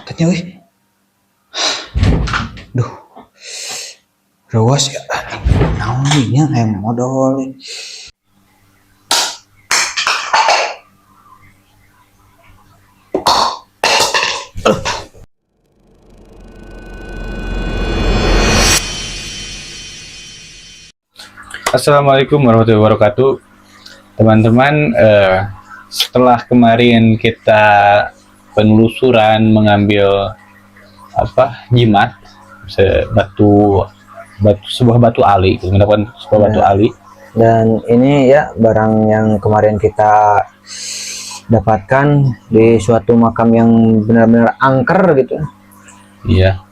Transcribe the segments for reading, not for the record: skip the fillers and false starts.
Katanya euy. Duh. Reuwas ya. Naon nya hayang modol. Assalamualaikum warahmatullahi wabarakatuh. Teman-teman, setelah kemarin kita penelusuran mengambil apa jimat, batu batu sebuah batu ali, gitu, mendapatkan sebuah batu ali. Dan ini ya barang yang kemarin kita dapatkan di suatu makam yang benar-benar angker gitu. Iya.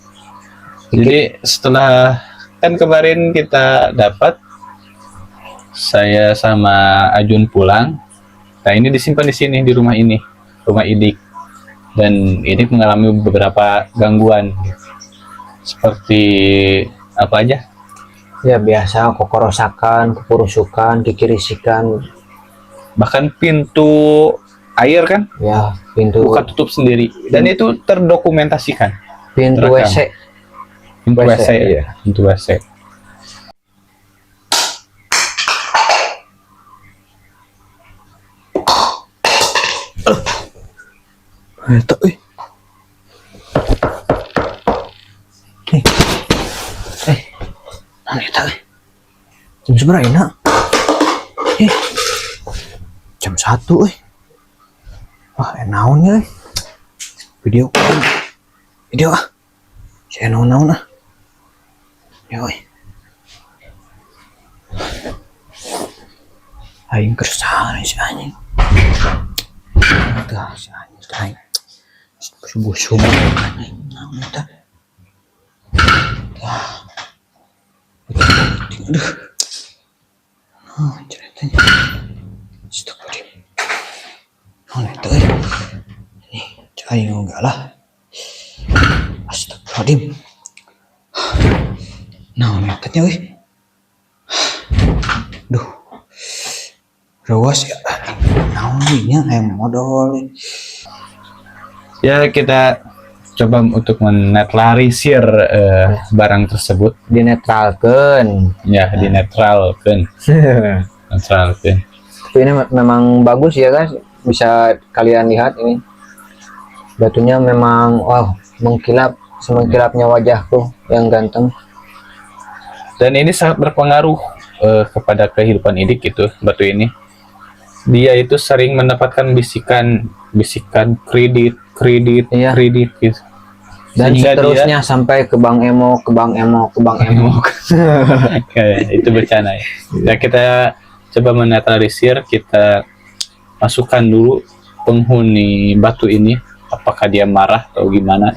Jadi setelah kan kemarin kita dapat, saya sama Ajun pulang. Nah, ini disimpan di sini di rumah ini, rumah Idik. Dan ini mengalami beberapa gangguan. Seperti apa aja? Ya biasa, kokorosakan, kepurusukan, kikirisikan. Bahkan pintu air kan ya pintu buka tutup sendiri dan itu terdokumentasikan. Pintu terekam. WC. Pintu WC, WC, iya. Pintu WC. Eta euy. Eh. Eh. Naon eta euy? Jam sabaraha enak? Eh. Jam 1 euy. Wah, naon ya euy? Video. Video ah. Saya naon-naon ah. Ya euy. Aing kersana si anjing. Tah si anjing tah. Subuh-subuh anjing naon eta? Tah. Aduh. Oh, ceritanya. Astagfirullahaladzim. Naon eta euy? Ini aing enggak lah. Astagfirullahaladzim. Naon eta nya euy? Duh. Reuwas ya. Naon nya hayang modol. Ya, kita coba untuk menetralisir barang tersebut. Dinetralkan. Ya, dinetralkan. Netralkan. Tapi ini memang bagus ya guys, bisa kalian lihat ini. Batunya memang wow, mengkilap, semengkilapnya wajahku yang ganteng. Dan ini sangat berpengaruh kepada kehidupan Idik gitu, batu ini. Dia itu sering mendapatkan bisikan, bisikan kredit, kredit, kredit gitu. Dan sehingga dia seterusnya sampai ke Bang Emo, ke Bang Emo, ke Bang Emo. Oke, itu bercanda ya. Nah, kita coba menetralisir, kita masukkan dulu penghuni batu ini, apakah dia marah atau gimana.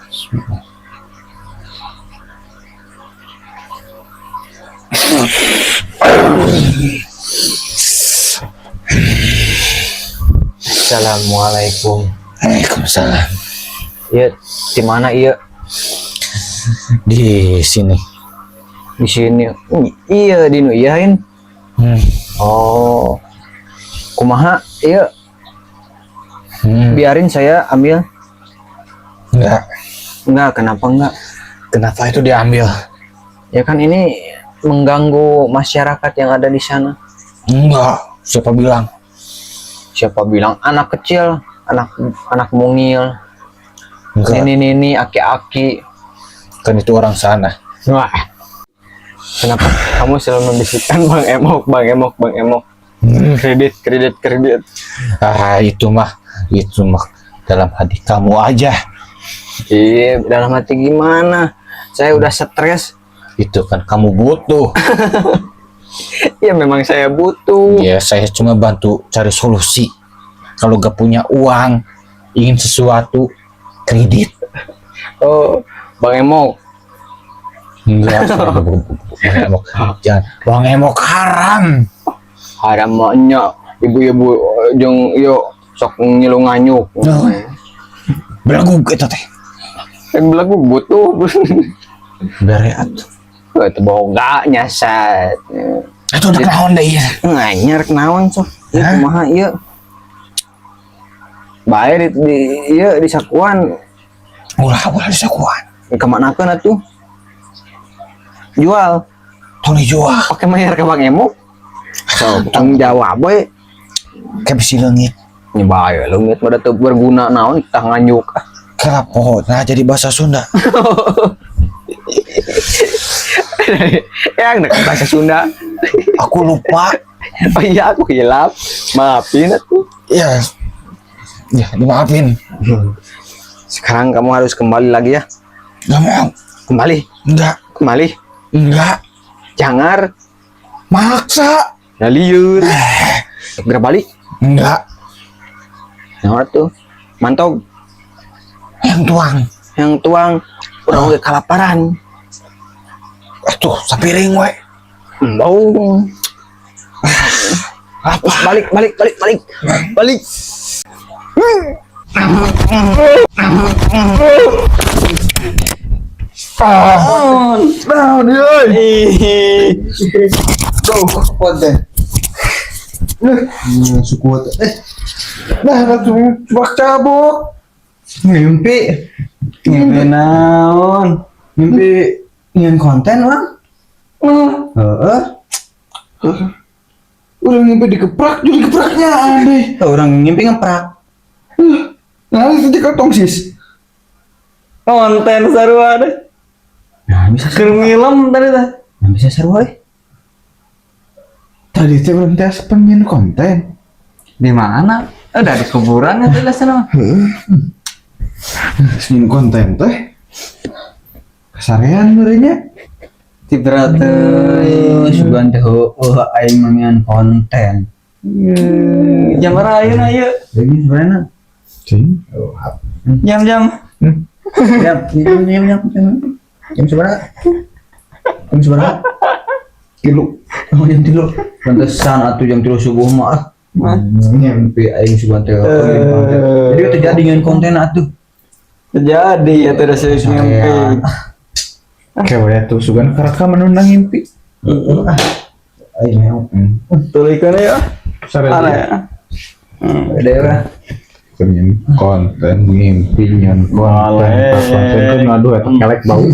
Bismillah. Assalamualaikum. Waalaikumsalam. Iya, di mana iya? Di sini. Di sini. Iya, di nu iyain. Oh. Kumaha? Iya. Biarin saya ambil. Enggak. Enggak, kenapa enggak? Kenapa itu diambil? Ya kan ini mengganggu masyarakat yang ada di sana. Enggak. Siapa bilang? Siapa bilang anak kecil, anak anak mungil, Enggak. nini-nini, aki-aki. Kan itu orang sana. Wah. Kenapa kamu selalu membisikkan Bang Emok, Bang Emok, Bang Emok? Kredit, kredit, kredit. Ah, itu mah dalam hati kamu aja. Iya, dalam hati gimana? Saya udah stres. Itu kan kamu butuh. Ya memang saya butuh. Ya, saya cuma bantu cari solusi. Kalau gak punya uang, ingin sesuatu, kredit. Oh, Bang Emok. Enggak, Bang Emok. Jangan. Bang Emok haram. Haram maknya ibu-ibu jeung yo sok ngilu nganyuk. Oh. Belagu kita teh. Belagu butuh. Bere atuh. Itu boga nyasat. Itu udah naon deh ya. Nganyar naon sok. Ieu Hah? kumaha ieu? Bae di ieu di sakuan. Ulah, ulah disakuan. Kemanakeun atuh? Jual. Tong dijual. Pakai bayar ke Bang Emo. So, tanggung jawab we. Kayak bisi leungit. Nya bae leungit mah da teu berguna naon tah nganjuk. Kenapa poho? Nah, jadi bahasa Sunda. Yang dekat bahasa Sunda. Aku lupa. Oh iya, aku hilap. Maafin aku. Ya. Ya, dimaafin. Sekarang kamu harus kembali lagi ya. Gak mau. Kembali, Enggak. Kembali. Enggak. Jangar, Maksa. Nah lieur. Segera balik. Enggak. Nah tuh. Mantog. Yang tuang. Yang tuang. Udah oge kalaparan. Atuh, sapiring we. Mau. Apa? Balik, balik, balik, balik. Balik. Naon euy? Tuh, konten. Suku eh. Nah, langsung bak cabok. Mimpi. Mimpi naon? Mimpi ingin konten orang? Heeh. Udah ngimpi dikeprak, jadi kepraknya aneh. Orang ngimpi ngeprak. Nah, itu di tong sis. Konten sarua deh. Nah, bisa Keur ngilem tadi teh. Nah, bisa seru euy. Tadi teh urang teh pengen konten. Di mana? Udah di kuburan itu lah sana. Pengen konten teh. Kasarean meureunnya. Tibra teh. Sugan teh heueuh aing mah konten. Jam berapa ayeuna ieu? Jadi sebenarnya Cing. Jam-jam. Jam jam jam jam jam jam seberapa? Jam seberapa? Tilu. Oh, jam 3. Pantesan atuh jam 3 subuh mah. Ah. Mimpi aing sugan teh heueuh konten. Jadi terjadi nyeun konten atuh. Jadi ya tuh udah serius mimpi. Kayak we tuh sugan karaka menundang ngimpi. Heeh. Aing meong. Tulikeun ya. Sare. Aneh ya. Daerah Pengen konten ngimpi nyen konten. Boleh. Konten tuh ngaduh eta kelek bau.